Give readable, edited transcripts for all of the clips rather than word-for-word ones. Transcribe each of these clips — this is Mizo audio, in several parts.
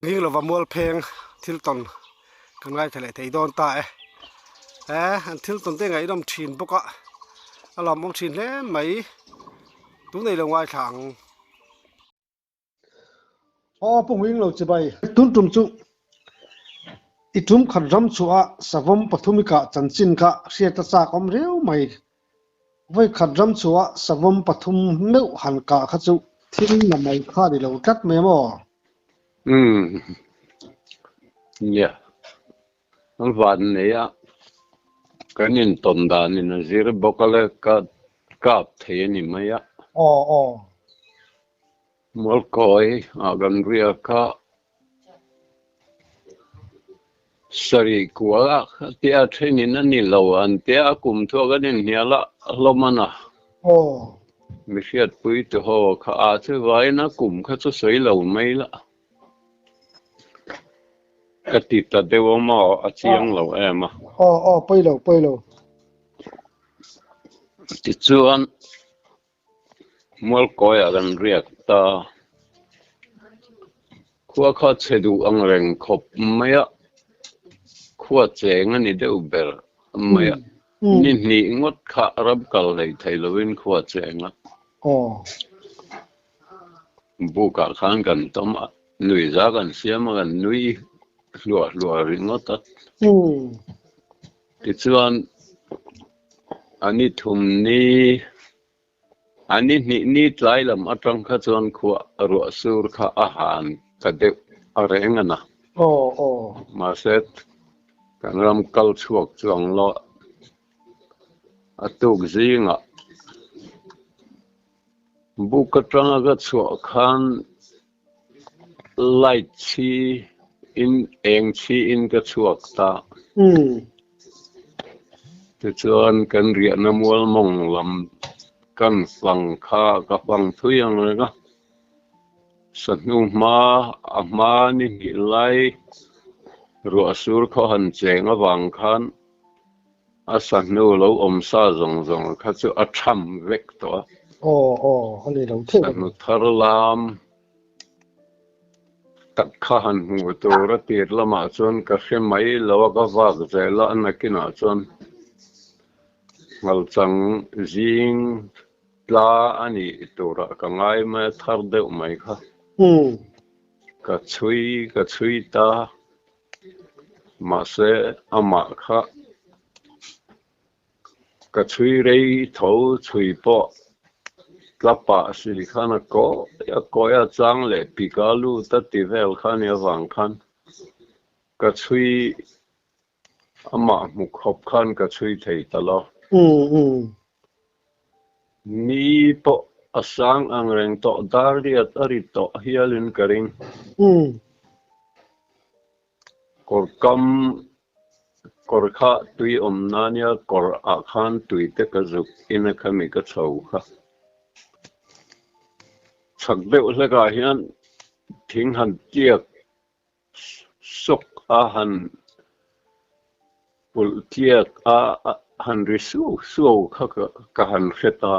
Nghing lova mual pheng thil tawn kan ngaithla leh thei dawn ta e. He an thil tawn te ngaihnawm thin bawk a, a lawmawm thin hle mai. Tunei lo ngaithla ang. Aw pu Nghing lo chibai. Tun tum chu i tum khat ram chhuah a savawm pathum i kah chanchin kha hriat a chak awm riau mai. Vawi khat ram chhuah a savawm pathum meuh han kah kha chu thil la mai kha ni lo tlat mai maw? Umm nia, an van nei a, kan intawn danin a zir bawk a le ka kap thei a ni mai a. Aw aw. Mualkawi ah kan riak a, sarih kual a tia thenin a ni lo an tia a kum thuak an inhnial a hlawm a na. Aw. Mi hriatpui tu ho kha a chu vain a kum kha chu sawi lo mai la. Ka ti ta deuh a maw a chiang lo em a. Aw aw pawi lo pawi lo. Tichuan. Mualkawiah kan riak ta. Khua kha chhe duh ang reng khawp mai a, khua cheng a ni deuh ber mai a. Ni hnih ngawt kha ram kal hlei thei lovin khua cheng a. Bukah khan kan tawm a, nuihza kan siam a, kan nui hluah hluah ringawt a. Tichuan. A ni thum ni, a ni hnih ni tlai lam atang kha chuan khuah ruah sur kha a han ta deuh a reng a na. Mahse, kan ram kal chhuak chuang lo a tuk zingah buk atanga ka chhuah khan light chhi in eng chhi in ka chhuak ta. Tichuan kan riahna mual mawng lam kan fang kha ka fang thui ang reng a, sahnu hma a hma ni hnih lai ruah sur khaw han cheng avang khan a sahnu lo awm sa zawng zawng kha chu a tham vek tawh a. Aw aw a ni lo theuh a ni. Sahnu thar lam Tak kha han hmuh tur a tir lamah chuan ka hre mai lo a, ka vak zel a, a nakinah chuan Nghalchang zing tla a nih turah ka ngai mai a, thar deuh mai kha. Ka chhui ka chhui ta, mahse amah kha Ka chhui rei tho chhui pawh tla pah si khan a kawi a kawi a chang leh pik a lut a ti vel kha nia vang khan ka chhui amah hmu khawp khan ka chhui thei ta lo. Ni pawh a sang ang reng tawh dar riat a ri tawh hialin ka ring. Kawr kam kawr kha tui awm na nia kawr ah khan tui te ka zuk in a khami ka chho kha. Chhak deuh hlek ah hian thing han tliak sawk a han pulh tliak a han ri suau suau kha ka han hre ta.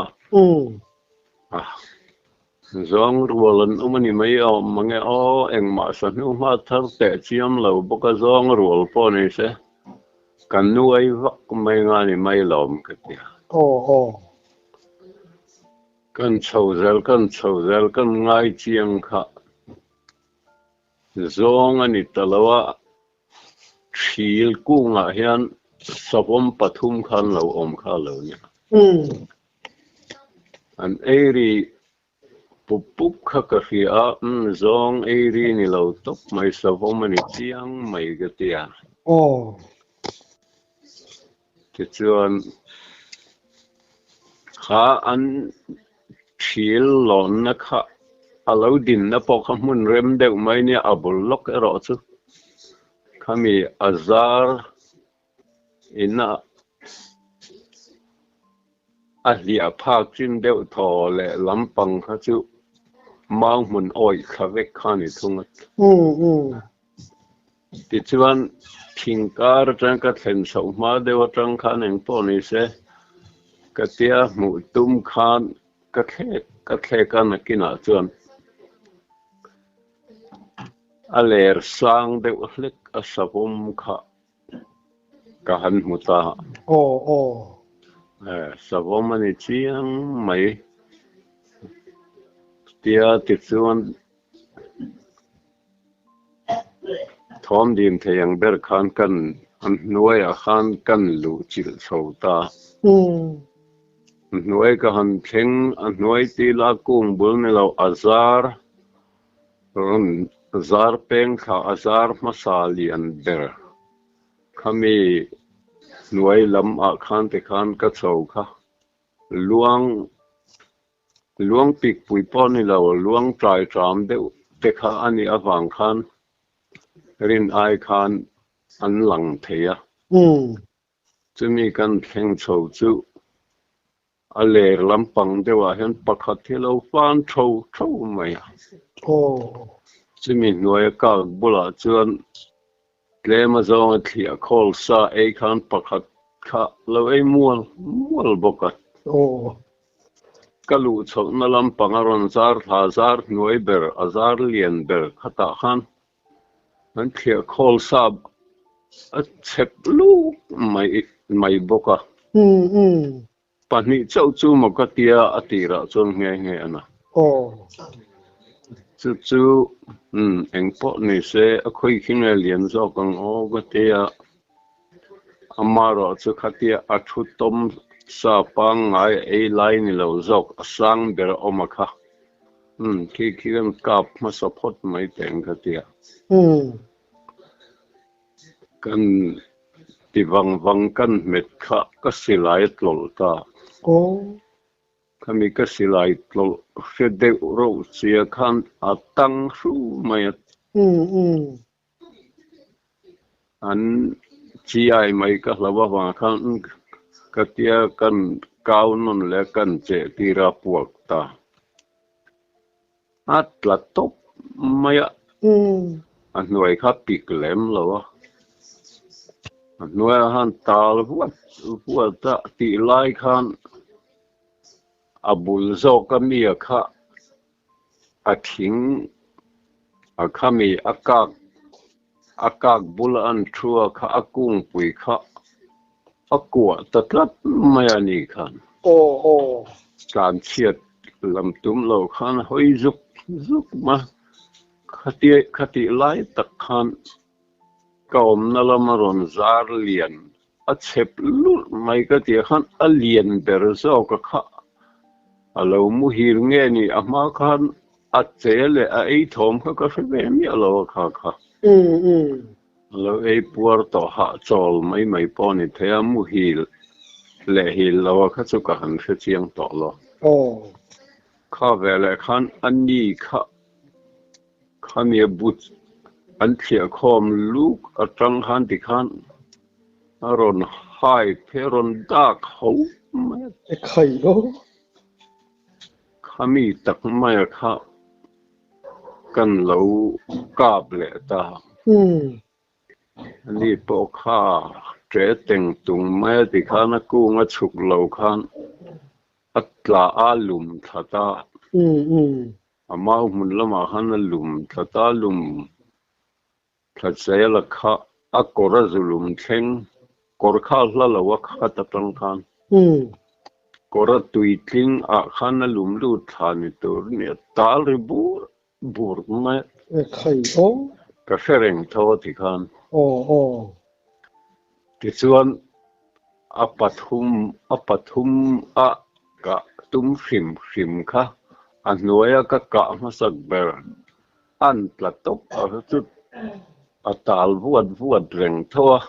Zawng rual an awm a ni mai a awm mange aw, engmah sa hnu hma thar teh chiam lo bawk a zawng rual pawh ni se ka nuai vak mai nga ni mai lawm ka ti a. Aw aw. Kan chho zel kan chho zel kan ngai chiang kha zawng a ni ta lo a, thil kungah hian savawm pathum khan lo awm kha lo nia. An eiri pup pup kha ka hria a, umm zawng eiri ni lo tawp mai savawm a ni chiang mai ka ti a. Aw. Tichuan kha an thil lawnna kha a lo dinna pawh kha hmun rem deuh mai nia a bul lawk erawh chu khami a zar Ina a hliah phak chin deuh thaw leh lampang kha chu mau hmun awih thla vek kha a ni thung a. Tichuan, thing kar atang ka thlen chhoh hma deuh atang khan engpawh ni se, ka tia hmuh tum khan ka thlek ka thlek a nakinah chuan. A ler sang deuh hlek a savawm kha ka han hmu ta. Aw aw. Savawm a ni chiang mai. Tia tichuan thawm dim thei ang ber khan kan an hnuaiah khan kan luh chilh chho ta. Hnuai ka han thleng a hnuai tila kung bul ni lo a zar Rawn zar peng thla a zar hmasa lian ber khami hnuai lam ah khan ti khan ka chho kha luang luang pik pui pawh ni lo luang tlai tram deuh te kha a nih avang khan rin ai khan an lang thei a. Chumi kan thleng chho chu A ler lampang deuhah hian pakhat hi lo fan tho tho mai a. Chumi hnuaia kak bulah chuan tlem a zawnga thliah khawl sa ei khan pakhat kha lo ei mual mual bawk a. Ka luh chhohna lampang a rawn zar thla zar hnuai ber a zar lian ber khatah khan an thliah khawl sa a chep luk mai mai bawk a. Pahnih chauh chu maw ka tia a tirah chuan nghe nghe a na. Chu chu eng pawh ni se a khawi khi nge lian zawk ang aw ka tia. Amaherawh chu khatia a thu tawm sa pangngai ei lai ni lo zawk a sang ber awm a kha. Umm khi khi kan kap hmasa phawt mai teh ang ka tia. Kan ti vang vang kan hmet kha ka silai a tlawlh ta. Khami ka silai tlawlh hre deuh reuh chia khan a tang hru mai a. An chiai mai ka hlo avang khan ka tia kan kau nawn leh kan cheh tir a puak ta. A tla tawp mai a, a hnuai kha pik lem lo a, a hnuaiah khan tal vuat vuat a tih lai khan a bul zawk a mi a kha A thing a khami a kak a kak bula an thu a kha a kungpui kha a kuah ta tlat mai a ni khan. Aw aw. Tlanchhiat lam tum lo khan hawi zuk zuk ma khatia khatih lai tak khan ka awmna lama rawn zar lian A chep lulh mai ka tih khan a lian ber zawk a kha a lo muhil nge ni a hma khan a che leh a ei thawm kha ka hre ve miah lo a kha kha. A lo ei puar tawh hah chawl mai mai pawh a ni thei a muhil leh hil lo a kha chu ka han hre chiang tawh lo. Kha veleh khan a ni kha Khami a but an thliah khawm luk atang khan tikhan a rawn hai phei a rawn dak ho mai a. E khai lo. Khami tak maia kha kan lo kap leh ta. Ani pawh kha ṭe teng tung mai a tikhan a kung a chhuk lo khan a tla a lum thla ta. A mau hmun lamah khan a lum thla ta lum thla zel a kha a kawr a zu lum thleng kawr kha a hla lo a khat atang khan kawr a tui tling ah khan a lum lut thla ni tur a nia tal ri bur bur mai a. E khai aw. Ka hre reng tho a ti khan. Aw aw. Tichuan a pathum a pathum a kah tum hrim hrim kha a hnuaia ka kah hmasak ber an tla tawp a chu a tal vuat vuat reng tho a,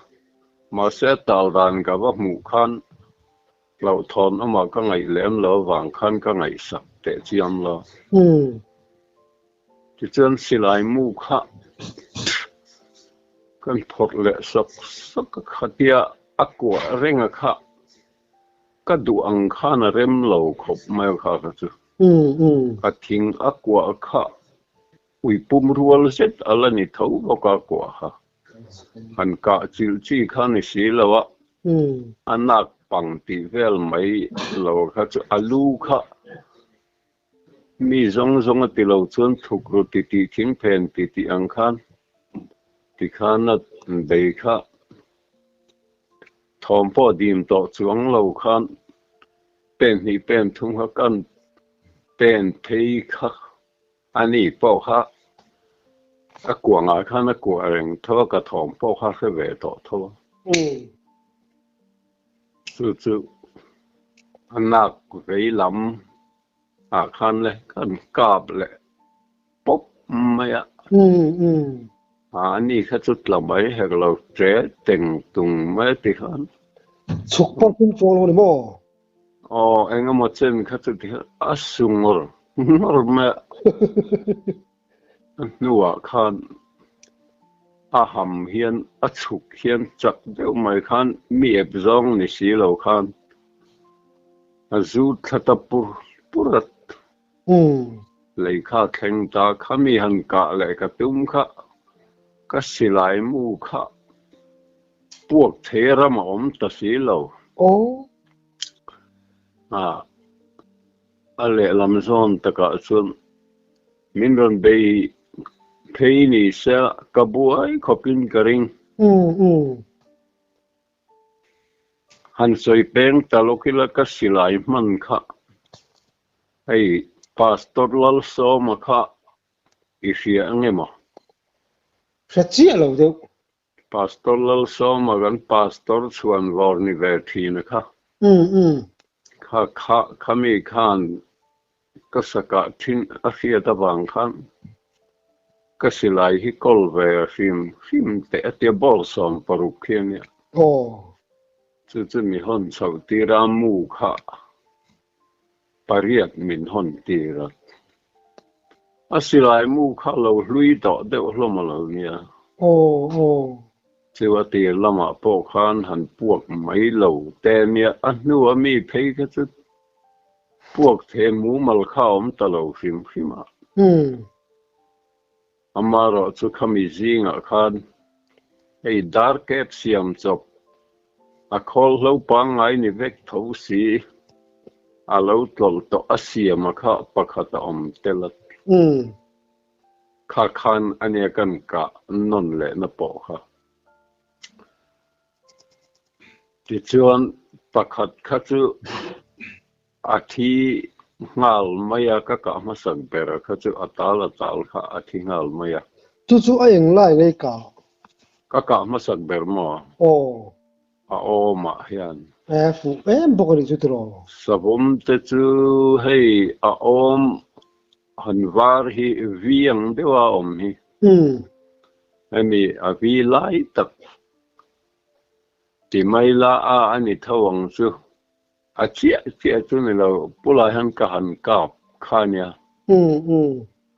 mahse a tal dan ka va hmuh khan hlauhthawn awmah ka ngaih lem lo avang khan ka ngaihsak teh chiam lo. Tichuan silai mu kha kan phawrh leh sawk sawk a khatia a kuah reng a kha ka duh ang khan a rem lo khawp mai a kha kha chu. A thing a kuah kha ui pum rual zet a la ni tho bawk a kuah kha. Han kah chilh chi kha ni si lo a, a nak pang tih vel mai lo kha chu a lu kha Mi zawng zawng a ti lo chuan thuk ru ti tih thing phen ti tih ang khan. Tikhan a bei kha thawm pawh dim tawh chuang lo khan pen hnih pen thum kha kan pen phei kha a ni pawh kha a kuangah khan a kuah reng tho a, ka thawm pawh kha hre ve tawh tho a. Chu chu a nak vei lam ah khan le kan kap leh pawp mai a. A ni kha chu tla mai hek lo che teng tung mai ti khan. Chhuk pawh tum chuang lo ni maw? Aw eng emaw chen kha chu ti khan a su ngawr ngawr mai a. A hnuah khan a ham hian a chhuk hian chak deuh mai khan mi ep zawng ni si lo khan a zu thla ta pur pur a. Lei kha thleng ta kha mi han kah leh ka tum kha ka silai mu kha puak thei ram a awm ta si lo. A lehlam zawn takah chuan min rawn bei phei ni se ka buai khawpin ka ring. Han sawi peng ta lawk ila ka silai hman kha hei Pastor Lalsawma kha i hria ang emaw? Hre chiah lo deuh. Pastor Lalsawma kan Pastor chhuan vawr ni ve thin a kha. Kha kha khami khan ka sakah thin a hriat avang khan ka silai hi kawl ve a hrim hrim teh a tia ball 16 khi a nia. Chu chu mi hawn chhoh tir a mu kha pariat min hawn tir a. A silai mu kha lo hlui tawh deuh hlawm a lo nia. Chu a tir lamah pawh khan han puak mai lo te nia a hnua mi phei kha chu Puak the mumal kha a awm ta lo hrim hrim a. Amaherawh chu khami zingah khan hei dar kep siam chawp a khawl hlo pangngai ni vek tho si a lo tlawlh tawh a siam a kha pakhat a awm tel a. Kha khan ania kan kah nawn lehna pawh kha. Tichuan pakhat kha chu a thi nghal mai a, ka kah hmasak ber kha chu a tal a tal kha a thi nghal mai a. Chu chu a eng lai ngei kah? Ka kah hmasak ber maw? Aw. A awmah hian. E fuh em bawk a nih chu tiraw? Savawm te chu hei a awm han var hi vi ang deuh a awm hi. Hemi a vi lai tak ti mai la a a ni tho ang chu. A chiah chiah chu ni lo, pulai hian ka han kap kha nia.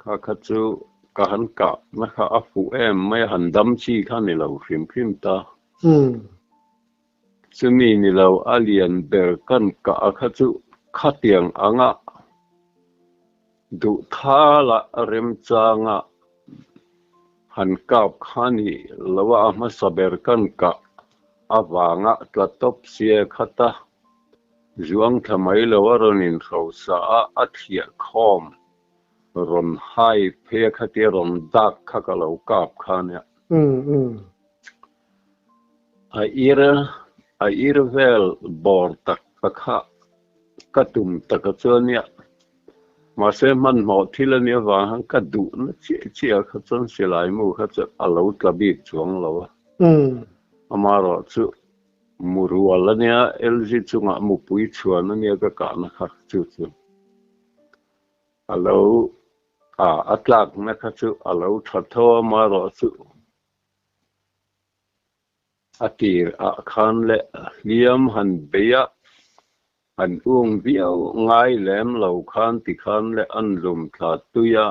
Kha kha chu ka han kah na kha a fuh em mai a, han dam chi kha ni lo hrim hrim ta. Chumi ni lo a lian ber kan kah a kha chu khatiang anga duh thala remchanga han kap kha ni lo a, a hmasa ber kan kah avanga tla tawp sia khat a, zuang thla mai lo a rawn inhrosa a, a thliah khawm rawn hai phei a khatia rawn dak kha ka lo kap kha nia. A ir a ir vel bawr tak a kha ka tum tak a chuan nia. Mahse hmanhmawh thil a nih avang khan ka duhna chiah chiah kha chuan silai mu kha chu a lo tla bik chuang lo a. Amaherawh chu mu rual a nia, LG chungah mupui chhuan a nia ka kahna kha chu chu a lo a tlakna kha chu a lo tha tho a, amaherawh chu A tir ah khan leh hliam han bei a, han ung viau ngai lem lo khan ti khan leh an lum thla tui a,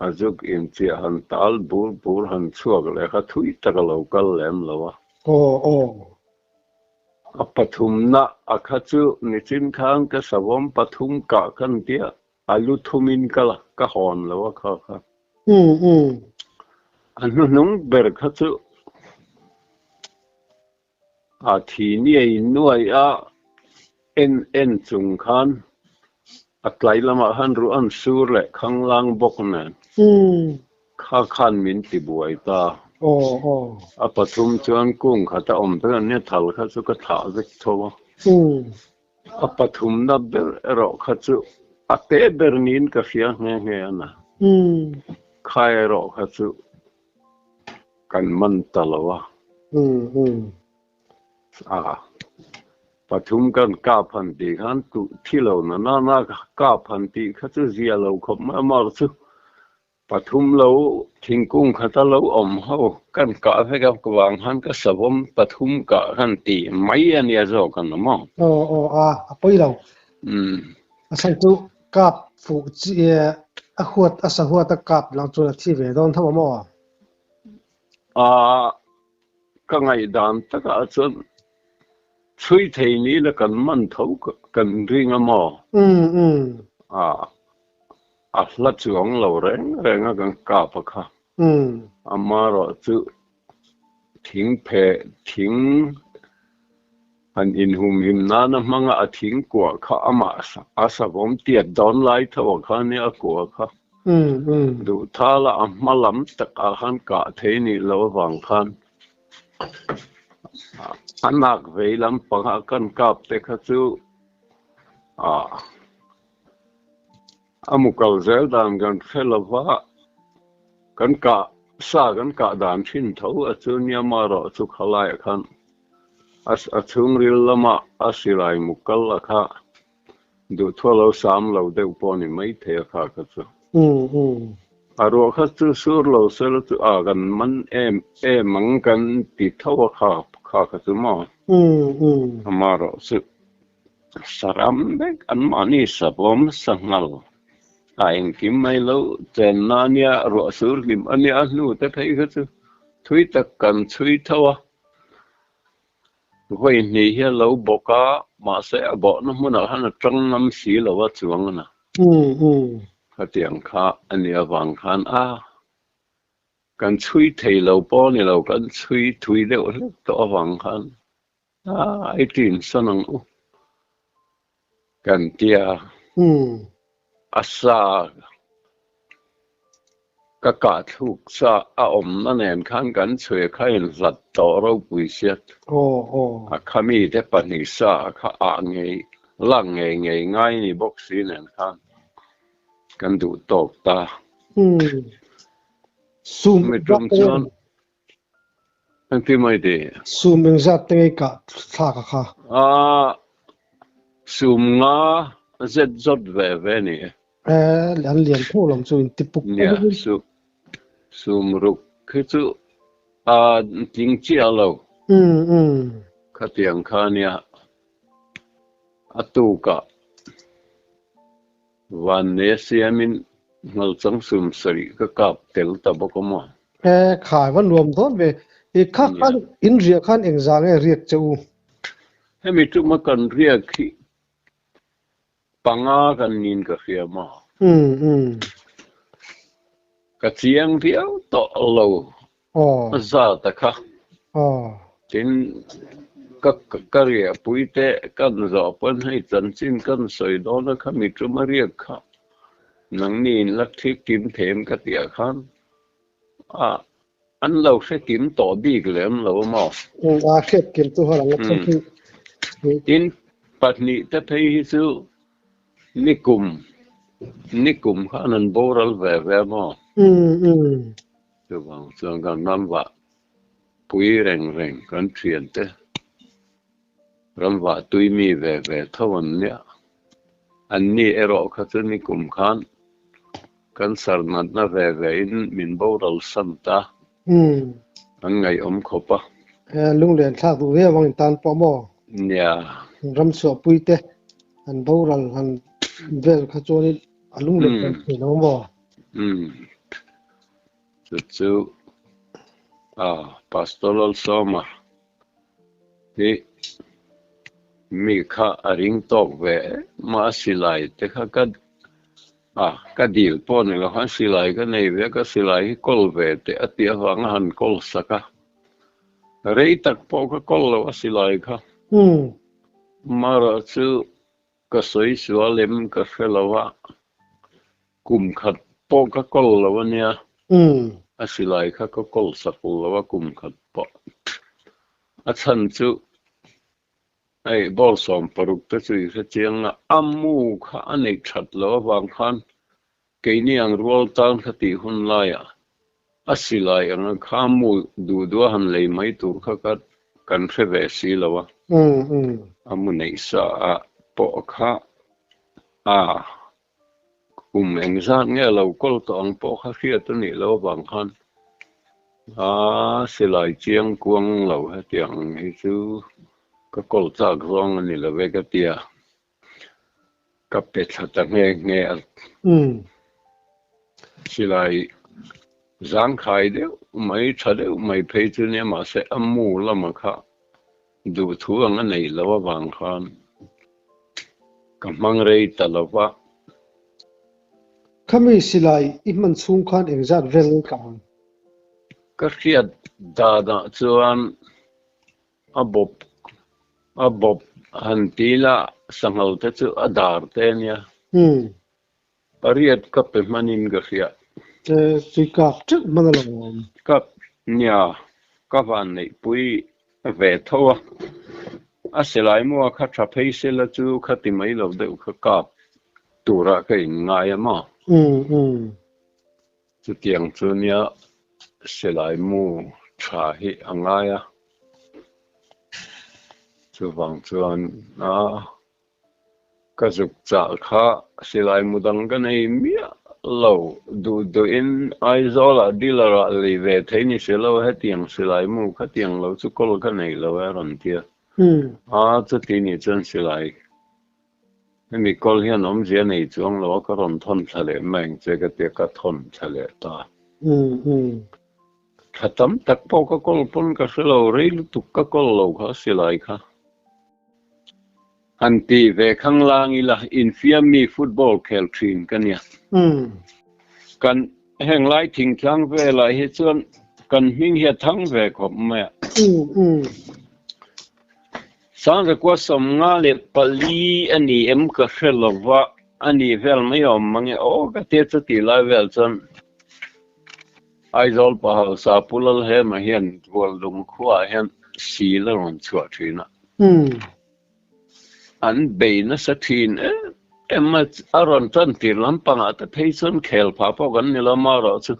a zuk inchiah han tal bur bur han chhuak leh kha thui tak a lo kal lem lo a. Aw aw. A pathumna a kha chu nichin khan ka savawm pathum kah khan tia a lu thumin ka la ka hawn lo a kha kha. A hnuhnung ber kha chu a thi niai nuai a, en en chung khan a tlai lamah khan ruh an sur leh khanglang bawk nen kha khan min ti buai ta. Aw aw. A pathum chuan kung khata awm vek an nia, thal kha chu ka thlah vek tho a. A pathumna ber erawh kha chu a te ber niin ka hria nghe nghe a na. Kha erawh kha chu kan man ta lo a. A pathum kan kap han tih khan tuh thi lo na na na kap han tih kha chu zia lo khawp mai a, mar chu Pathum lo thingkung khata lo awm ho kan kah vek a vang khan ka savawm pathum kah khan tih mai a nia zawk an awm aw. Aw aw a, a pawi lo. A chhan chu kap fuh chi a huat a sa huat a kap lang chuan a thi ve dawn tho a maw? A, ka ngaihdan takah chuan chhui thei ni la kan man tho kan ring a maw? A. A hla chuang lo reng reng a kan kap a kha. Amaherawh chu thing pheh thing han inhumhim nana hmanga a thing kuah kha amah a savawm tiat dawn lai tho a kha nia a kuah kha. Duhthala a hma lam takah khan kah thei nih loh avang khan a nak vei lampangah kan kap te kha chu ah A mu kal zel dan kan hre lo va, kan kah sa kan kah dan thin tho a chu nia marawh chu khalaiah khan a chhungril lama a silai mu kal a kha duhthuah lo sam lo deuh pawh a ni maithei a kha kha chu. A ruah kha chu sur lo sela chu a kan man em em ang kan ti tho a kha kha kha chu maw? Amarawh chu. Saram vek anmahni savawm sanghal a engkim mai lo chenna a nia, ruah sur hlim a nia, a hnu te phei kha chu thui tak kan chhui tho a, vawi hnih hi a lo bawk a, mahse a bawhna hmunah khan a tang ngam si lo a chuang a na. Khatiang kha a nih avang khan a kan chhui thei lo pawh a ni lo, kan chhui thui deuh hlek tawh avang khan A i tin san ang u kan tia a sa ka kah thluk sa a awmna nen khan kan chhui kha in hlat tawh ropui siat a khami te pahnih sa kha ah ngei lak ngei ngei ngai ni bawk si nen khan kan duh tawk ta. Mi tum chuan Engti mai ti? Sum engzat te ngei kah thlak a kha? A, sum nga zet zawt ve ve ni e. E, an lian tho lam chu in ti puk puk Nia, su, sum ruk khi chu a tling chiah lo. Um, um. Khatiang kha nia, a tukah Vanne siamin Nghalchang sum sarih ka kap tel ta bawk a maw? E, khai va nuam dawn ve. I kha khan in riah khan engzah nge riak che u? Hemi tuma kan riak hi panga kan nin ka hria maw? Um, um. Ka chiang viau tawh lo. Aw. Zat a kha. Aw. Tin, ka ka riahpui te kan zawh pawn hei chanchin kan sawi dawn a kha mi tum a riak kha nangni in la thik kim them ka tih ah khan a an lo hre kim tawh bik lem lo a maw? Umm a hriat kim chu hawr ang a thil hi. Tin, pahnih te phei hi chu nikum nikum khan an boral ve ve a maw? Umm umm. Chuvang chuan kan ramvah pui reng reng kan thiante ramvah tui mi ve ve tho an nia. Anni erawh kha chu nikum khan cancer natna ve ve in min boral san ta. An ngaihawm khawp a. Lunglen thlak duh viau ang in tan pawh maw? Nia. Ramchhuah pui te an boral han vel kha chuanin a lunglen kan thei lo maw? Umm. Chu chu a Pastor Lalsawma hi mi kha a ring tawk ve em a, a silai te kha ka a ka dil pawh ni lo khan silai ka nei ve a, ka silai hi kawl ve teh a tih avanga han kawl sak a, rei tak pawh ka kawl lo a silai kha. Marawh chu Ka sawi sual em ka hre lo a, kum khat pawh ka kawl lo a nia. A silai kha ka kawl sak lo a kum khat pawh. A chhan chu hei ball 16 te chu i hre chiang a, a mu kha a neih that loh avang khan keini ang rual tan kha tih hun laiah a silai anga kha mu duh duh a han lei mai tur kha ka kan hre ve si lo a. A mu neih sa ah pawh kha a Kum engzat nge lo kawl tawh ang pawh kha hriat a nih loh avang khan a silai chiang kuang lo hetiang hi chu ka kawl chak zawng a ni lo e ka ti a, ka pe thla ta nghe nghe a. Silai zangkhai deuh mai tha deuh mai phei chu nia mahse a mu lama kha Duhthu ang a neih loh avang khan ka hmang rei ta lo va. Khami silai i hman chhung khan engzat vel ka ang? Ka hriat danah chuan a bawp a bawp han ti la sanghal te chu a dar te a nia. Pariat ka pe hmanin ka hria. Tui kap teuh hman a lo awm. Kap nia, ka van neihpui ve tho a. A silai mua kha tha phei sela chu kha ti mai lo deuh kha kap turah ka inngai a maw? Chutiang chu nia silai mu tha hi a ngai a. Chuvang chuan a. Ka zuk chah kha silai mu dang ka nei miah lo. Duh duhin Aizawlah dealer ah lei ve thei ni si lo, hetiang silai mu khatiang lo chu kawl ka nei lo e a rawn ti a. A chuti nih chuan silai hemi kawl hian awmzia nei chuang lo a, ka rawn thawn thla leh mai ang che ka ti a, ka thawn thla leh ta. Thla tam tak pawh ka kawl pawn ka hre lo, rei lutuk ka kawl lo kha silai kha. Han ti ve khanglang ila infiam mi football khel thin ka nia. Kan heng lai thingtlang velah hi chuan kan hming hi a thang ve khawp mai a. Sangrekua 54 a ni em ka hre lo va, a ni vel mai awm mang e aw ka tia chuti lai vel chuan Aizawl pa hausa Pu Lalhema hian Rualdung khuaah hian sil a rawn chhuah thin a. An bei nasa thin em em a, a rawn tan tir lampangah te phei chuan khel phah pawh kan ni lo marawh chu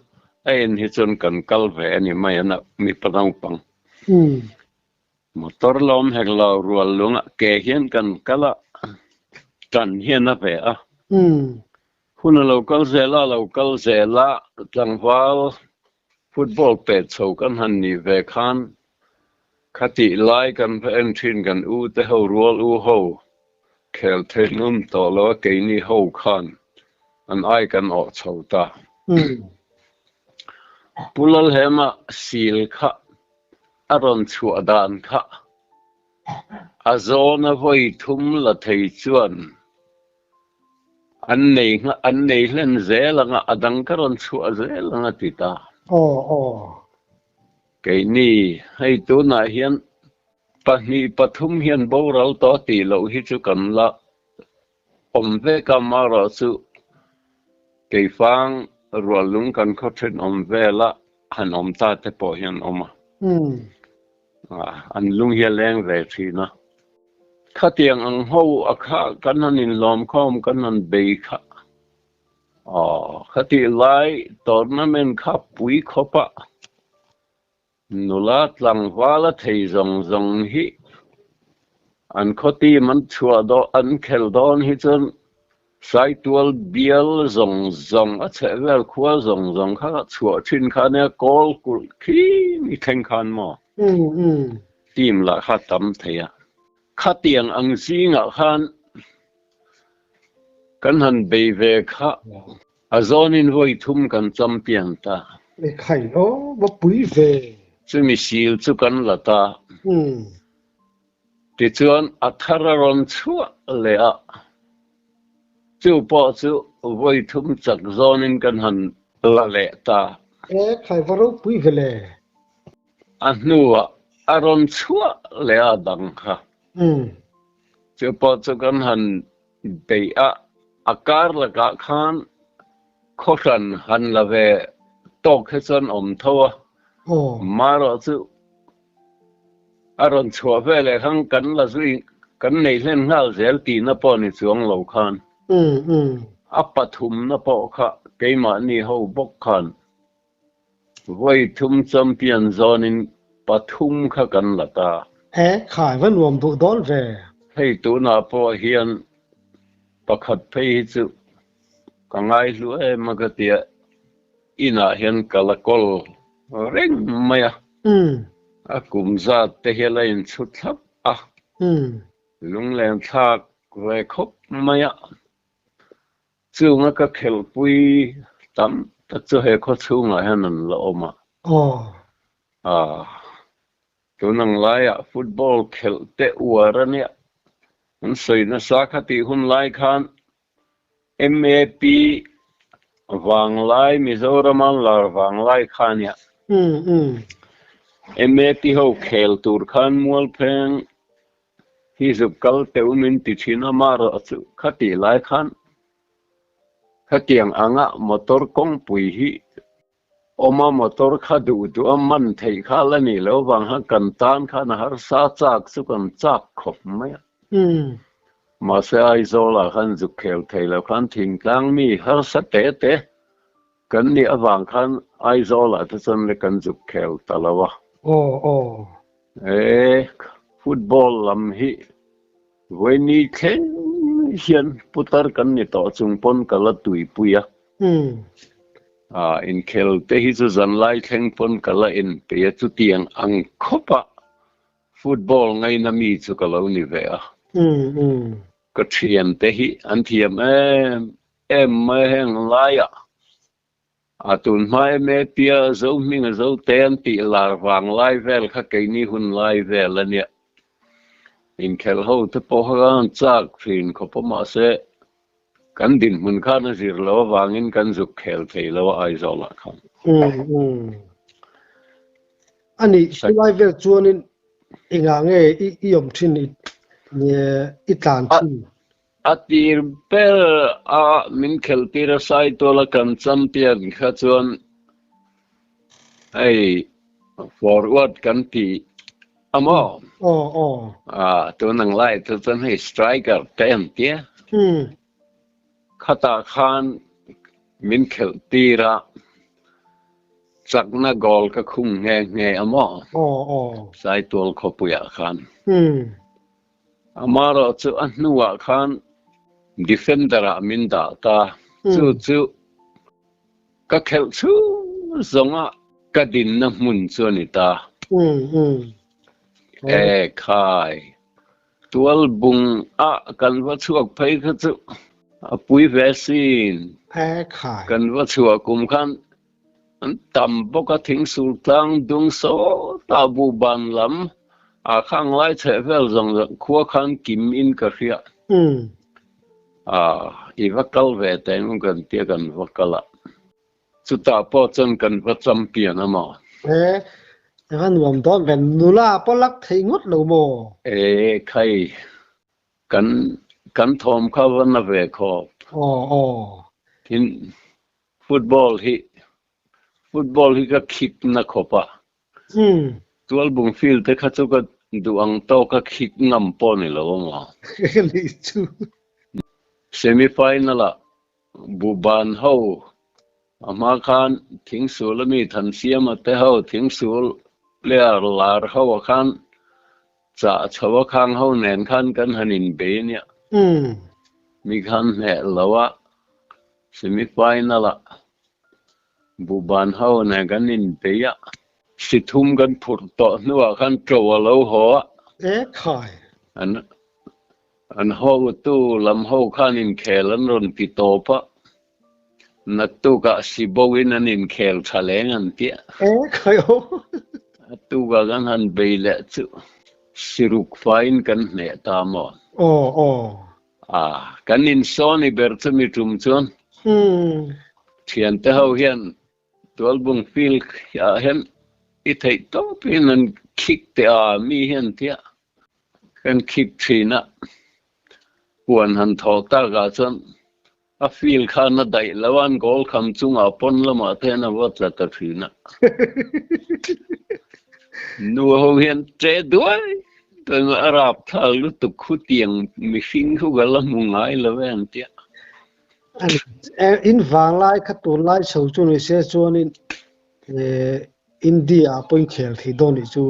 a en hi chuan kan kal ve a ni mai a na mipa naupang. Motor lawm hek lo rual lungah ke hian kan kal a, tan hian a ve a. Hun a lo kal zel a, a lo kal zel a, tlangval football pet chho kan han nih ve khan khatih lai kan va en thin kan u te ho rual u ho khel thei an awm tawh lo a, keini ho khan an ai kan awh chho ta. Pu Lalhema sil kha a rawn chhuah dan kha a zawna vawi thum la thei chuan An nei an nei hlen zel ang a, a dang ka rawn chhuah zel ang a ti ta. Aw aw. Keini, hei tunah hian pahnih pathum hian boral tawh tih loh hi chu kan la awm vek a, amaherawhchu keifang ruallung kan khaw thenawm vela han awm ta te pawh hian awm a. An lung hi a leng ve thin a. Khatiang ang ho a kha kan han inlawmkhawm kan han bei kha. Aw, khatih lai tournament kha pui khawp a, nula tlangval a thei zawng zawng hi an khaw team an chhuah dawn an khel dawn hi chuan Saitual bial zawng zawng a chheh vel khua zawng zawng kha chhuah thin kha nia kawl kulh khi mi thleng khan maw? Team lah kha tam thei a. Khatiang ang zingah khan kan han bei ve kha a zawnin vawi thum kan champion ta. Ekhai aw va pui ve. Chumi sil chu kan la ta. Tichuan a thar a rawn chhuah leh a, chu pawh chu vawi thum chak zawnin kan han la leh ta. E khai va ropui ve le. A hnuah a rawn chhuah leh a dang kha. Chu pawh chu kan han beih a, a kar lakah khan khawhran han la ve. tawk hi chuan awm tho a, marawh chu a rawn chhuah veleh khan kan la zui kan nei hlen nghal zel tihna pawh ni chuang lo khan a pathumna pawh kha keimahni ho bawk khan Vawi thum champion zawnin pathum kha kan la ta. E, khai va nuam duh dawn ve. Hei tunah pawh hian pakhat phei hi chu ka ngaihlu em a ka tia, inah hian ka la kawl reng mai a, a kum zat te hian a inchhu thlap a, lunglen thlak ve khawp mai a. Chunga ka khelhpui tam tak chu he khaw chhungah hian an la awm a. Aw. Tun ang laiah football khelh te uar a nia. An sawi nasa kha tih hun lai khan MAP vanglai Mizorama lar vanglai kha a nia. MAP ho khel tur khan Mualpheng Hi zuk kal teuh min ti thin a, marawh chu khatih lai khan khatiang anga motor kawngpui hi awm a, motor kha duh duh a man theih kha la nih loh avang khan kan tan khan a harsa chak chu kan chak khawp mai a. Mahse Aizawlah khan zuk khel thei lo khan thingtlang mi harsa te te kan nih avang khan Aizawlah te chuan le kan zuk khel ta lo a. Aw aw. He football lam hi vawiini thleng hian putar kan ni tawh chung pawn ka la tuipui a. Inkhel te hi chu zanlai thleng pawn ka la inpeih a, chutiang ang khawpa football ngaina mi chu ka lo ni ve a. Ka thiante hi an thiam em em mai heng laiah. A tun hma em e tia zo hming a zo te an tih lar vang lai vel kha keini hun lai vel a nia. Inkhelh ho te pawh kha an chak thin khawp a mahse kan dinhmun khan a zir lo avangin kan zuk khel thei lo a Aizawl ah khan. A nih chulai vel chuanin engah nge i awm thin i tlan thin? A tir ber a min khelh tir a Saituala kan champion kha chuan hei forward kan ti a maw? Aw aw. A tun ang lai chu chuan hei striker te an tia. Khatah khan min khelh tir a chakna goal ka khung nghe nghe a maw? Aw aw. Saitual khawpuiah khan. Amarawh chu a hnuah khan defender ah min dah ta. Chu chu ka khelh chhung zawnga ka dinna hmun chu a ni ta. E khai, tual bung ah kan va chhuak phei kha chu a pui ve sin. Kan va chhuah kum khan An tam bawk a, thingsul tlang dung sawtah buhban lam ah khang lai chheh vel zawng zawng khua khan kim in ka hria. Ah, i va kal ve teh ang kan tia kan va kal a, chutah pawh chuan kan va champion a maw? E, i va nuam dawn ve, nula pawh lak theih ngawt lo maw? E, khai, kan kan thawm kha va na ve khawp. Aw, aw. Tin, Football hi football hi ka khik na khawp a. Tualbung field te kha chu ka duh ang tawk a khik ngam pawh ni lo a maw. Ni chu. Semi final ah Buban ho a hma khan Thingsul ami Thansiama te ho Thingsul player lar ho ah khan chah chho a khang ho nen khan kan han inbei a nia. Mi khan hneh lo a. Semi final ah Buhban ho nen kan inbei a, si thum kan phurh tawh hnuah khan ṭo a lo haw a. E khai. An an hotu lam ho khan inkhel an rawn ti tawp a, naktukah si bo in an inkhel tha leng an ti a. E khai aw. A tukah kan han bei leh chu si ruk faiin kan hneh ta maw? Aw aw. A, kan insawn i ber chumi tum chuan thiante ho hian Tualbung field ah hian i theih tawp in an khik teh a, mi hian tia kan khik thin a, huan han thawh tak ah chuan. A field khan a daih lo a, an goal kham chungah pawn lamah te hian a va tla ta thin a. Nu ho hian che duai duai mai, a rapthlak lutuk khutiang mihring khu ka la hmu ngai lo e an tia. In vanglai kha tunlai chho chu ni se chuanin India ah pawh in khel thei dawn nih chu.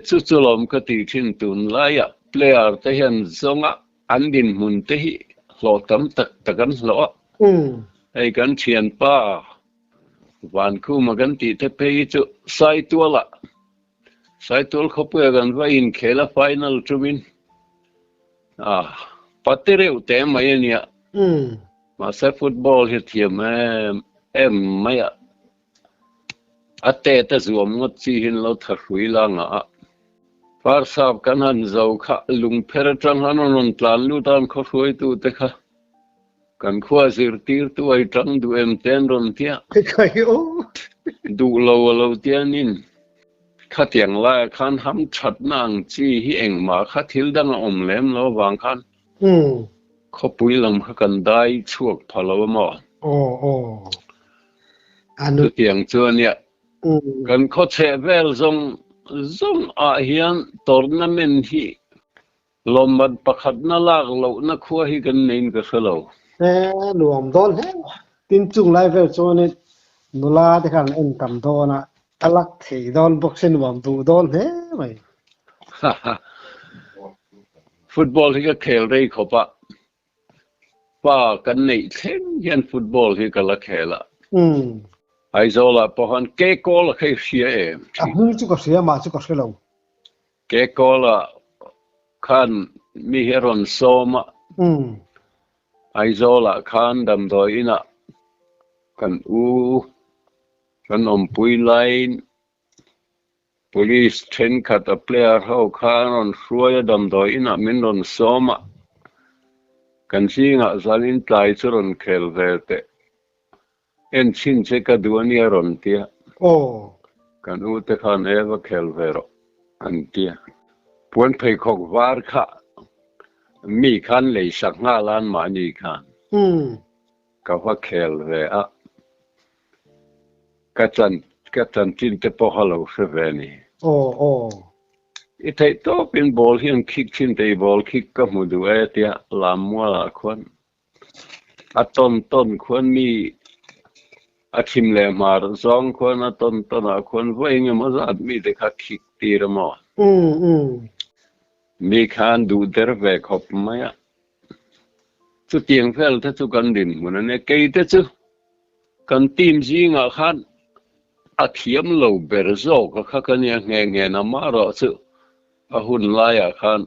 Chu chu lawm ka tih thin tunlaiah player te hian zawnga An dinhmun te hi hlawh tam tak tak an hlawh a, hei kan thianpa Vankhuma kan tih te phei hi chu Saitualah, Saitual khawpuia kan va inkhel a final tumin a pate reuh teh mai a nia. Mahse football hi thiam em em mai a, a tet a zuam ngawt chi hi an lo tha hrui la ngah a. Farsap kan han zo kha lungpher atang han rawn tlan lut a an khaw hruaitu te kha kan khua zirtirtu ai tang duh em te an rawn tia. Duh lo a lo tianin khatiang laiah khan ham thatna ang chi hi engmah kha thil dang a awm lem lo avang khan khawpui lam kha kan dai chhuak pha lo a maw? Chutiang chu a nia. Kan khawchheh vel zawng zawng ah hian tournament hi lawmman pakhatna lak lohna khua hi kan neiin ka hre lo. E, nuam dawn hle. Tin chung lai vel chuanin nula te khan an en tam dawn a, a lak thei dawn bawk se nuam duh dawn hle mai. Football hi ka khel rei khawp a, Pa kan neih thleng hian football hi ka la khel a. Aizawl ah pawh khan ke kawl a kha i hria em? A hming chu ka hria mah chu ka hre lo. Ke kawl ah khan mi hi a rawn sawm a. Aizawl ah khan damdawi in ah kan u kan awmpui laiin Police thenkhat a player ho kha an rawn hruai a, damdawi inah min rawn sawm a, kan zingah zanin tlai chu rawn khel ve teh, en chhin che ka duh a nia rawn ti a, kan u te khan e va khel ve rawh an ti a, puan pheikhawk var kha mi khan lei sak nghal a anmahni khan ka va khel ve a. Ka chan ka chanchin te pawh a lo hre ve a ni. Aw aw. I theih tawpin ball hi an khik thin te i ball khik ka hmu duh e tia lam mualah khuan a tawn tawn khuan mi a thim leh hmar zawng khuan a tawn tawn ah khuan vawi eng emaw zat mi te kha khik tir a maw? Mi khan duh der ve khawp mai a. Chutiang vel te chu kan dinhmun a nia. Kei te chu Kan team zingah khan a thiam lo ber zawk a kha ka nia nghe nghe na marawh chu a hun laiah khan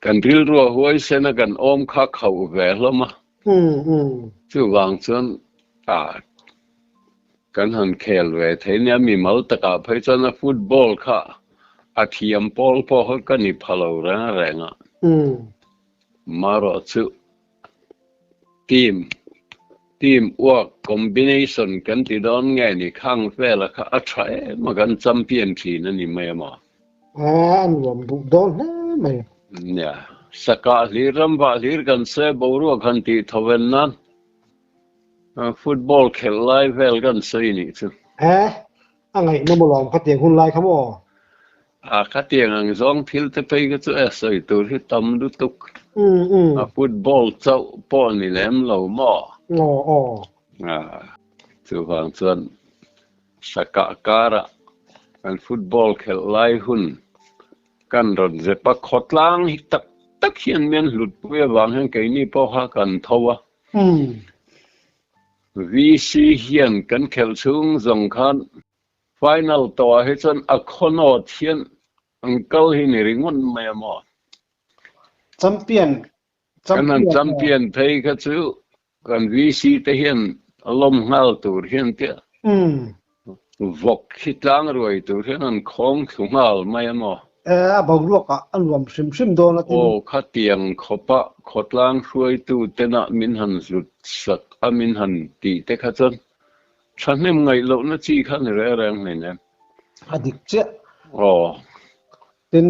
kan rilrua huaisen a kan awm kha khauh ve hlawm a, chuvang chuan kan han khel ve thei nia mimal takah phei chuan a football kha a thiam pawl pawh kha ka ni pha lo reng reng a, marawh chu Team, team work combination kan ti dawn nge ni khang vela kha a tha em a kan champion thin a ni mai a maw? A nuam duh dawn hle mai. Nia, sakah hlir ram vah hlir kan sawi a boruak han tih tho en nan football khelh lai vel kan sawi nih chu. He, a ngaihnawm alawm khatiang hun lai kha maw? A khatiang ang zawng thil te phei kha chu e sawi tur hi tam lutuk. A football chauh pawh ni lem lo maw? Aw aw. A chuvang chuan sakah karah kan football khelh lai hun kan rawn zep a, khawtlang hi tak tak hian mian hlutpui avang hian keini pawh kha kan tho a. VC hian kan khelh chhung zawng khan Final tawhah hi chuan a khawnawt hian an kal hi ni ringawt mai a maw? Champion Kan han champion phei kha chu kan VC te hian a lawm nghal tur hian tia vawk hi tlang ruai tur hian an khawng thlu nghal mai a maw? E, a boruakah a nuam hrim hrim dawn a tin. Aw, khatiang khawpa khawtlang hruaitu tena min han hlut sak a min han tih te kha chuan Thahnem ngaih lohna chi kha ni reng reng hlein em? A dik chiah. Aw. Tin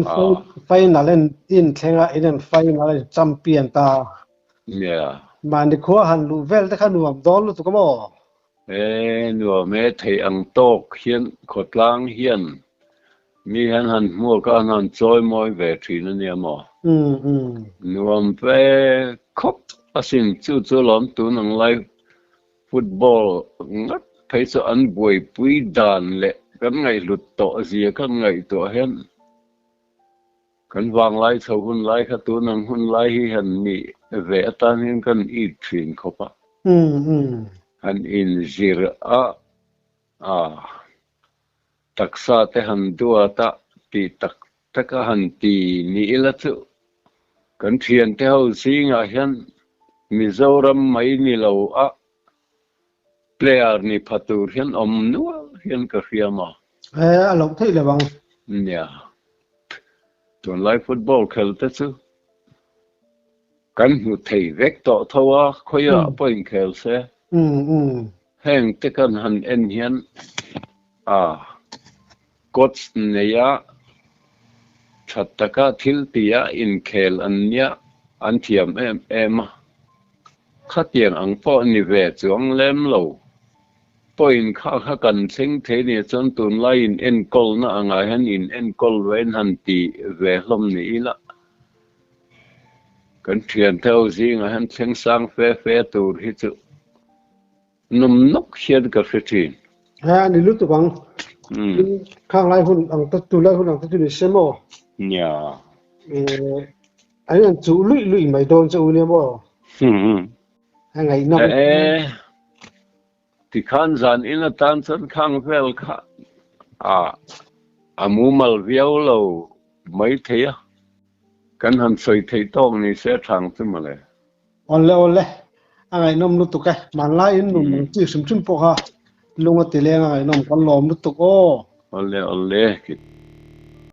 final en in thleng a, in en final en champion ta. Yeah. Mahni khua han luh vel te kha nuam dawn lutuk a maw? E, nuam e, thei ang tawk hian khawtlang hian mi hian han hmuak a, an han chawi mawi ve thin a nia maw? Nuam ve khawp asin, chu chu lawm tun ang lai Football ngat phei chu an buaipui dan leh kan ngaihhlut tawh zia kan ngaihtuah hian kan vanglai chho hun lai kha tun ang hun lai hi han nih ve atan hian kan it thin khawp a. Han inzir a, a taksa te han duat a tih tak tak a han ti ni ila chu kan thiante ho zingah hian Mizoram mai ni lo a player ni pha tur hian awm nual hian ka hria maw? E, a loh theih lo ang. Nia, tunlai football khel te chu kan hmu thei vek tawh tho a, khawiah pawh inkhel se. Heng te kan han en hian a coach neia tha taka thil tia inkhel an nia an thiam em em a, khatiang ang pawh ni ve chuang lem lo. Point kha kha kan thleng thei nia chuan tunlai in enkawlna angah hian in enkawl vein han ti ve hlawm ni ila. Kan thiante ho zingah hian thleng sang fe fe tur hi chu nawm nawk hian ka hre thin. He a ni lutuk ang. Khang lai hun ang te tu lai hun ang te chu ni se maw? Nia. An an chuh luih luih mai dawn che u nia maw? A ngaihnawm. E tikhan zan in atan chuan khang vel kha a a mumal viau lo mai thei a. Kan han sawi theih tawk ni se a thang chu mawle. Awle awle, a ngaihnawm lutuk e. Hmanlai in nun ang chi hrim hrim pawh kha lung a ti leng a ngaihnawm kan lawm lutuk aw. Awle awle.